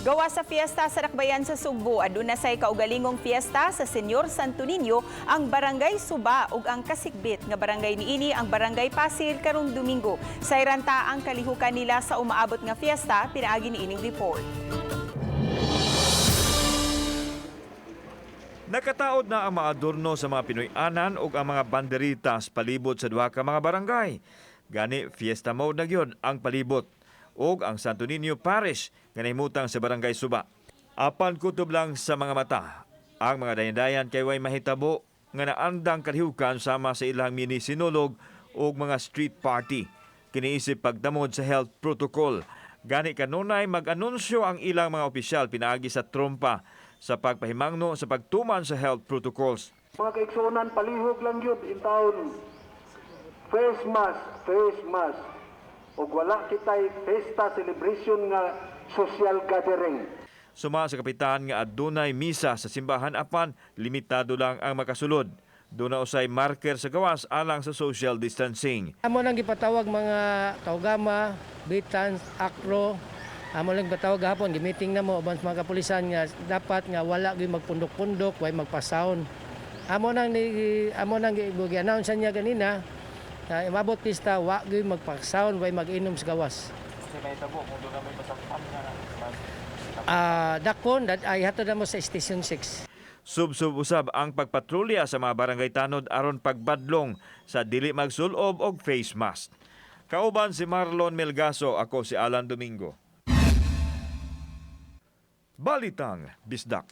Gawa sa fiesta sa Dakbayan sa Sugbo, aduna say kaugalingong fiesta sa Señor Santo Niño ang Barangay Suba ug ang kasikbit nga barangay niini ang Barangay Pasil karong Domingo. Sayran ta ang kalihukan nila sa umaabot nga fiesta, pinaagi niining report. Nakataod na ang mga adorno sa mga Pinoy-anan ug ang mga banderitas palibot sa duha ka mga barangay. Gani fiesta mode na gyud ang palibot ug ang Santo Niño Parish nga nahimutang sa Barangay Suba. Apan kutob lang sa mga mata ang mga dayan-dayan kay way mahitabo nga naandang kalihukan sama sa ilang mini sinulog ug mga street party. Kini isip pagdamod sa health protocol. Gani kanunay mag-anunsyo ang ilang mga opisyal pinaagi sa trompa sa pagpahimangno sa pagtuman sa health protocols. Mga kaigsuonan, palihog lang yun in town. Face mask, face mask. Ug wala kitay fiesta celebration nga social gathering. Suma sa kapitan nga adunay misa sa simbahan apan limitado lang ang makasulod. Duna usay marker sa gawas alang sa social distancing. Amo nang gipatawag mga Kaugama, Bitan, Acro. Amo lang gipatawag gahapon, gi-meeting na mo uban sa mga kapulisan nga dapat nga wala gyud magpundok-pundok, way magpasound. Amo nang gi-announce niya ganina na imabot pista wa gyud magpasound, way mag-inom sa gawas. Dakpon ay hatod na mo sa Station 6. Subsub usab ang pagpatrolya sa mga barangay tanod aron pagbadlong sa dili magsulob og face mask. Kauban si Marlon Melgaso, ako si Alan Domingo. Balitang Bisdak.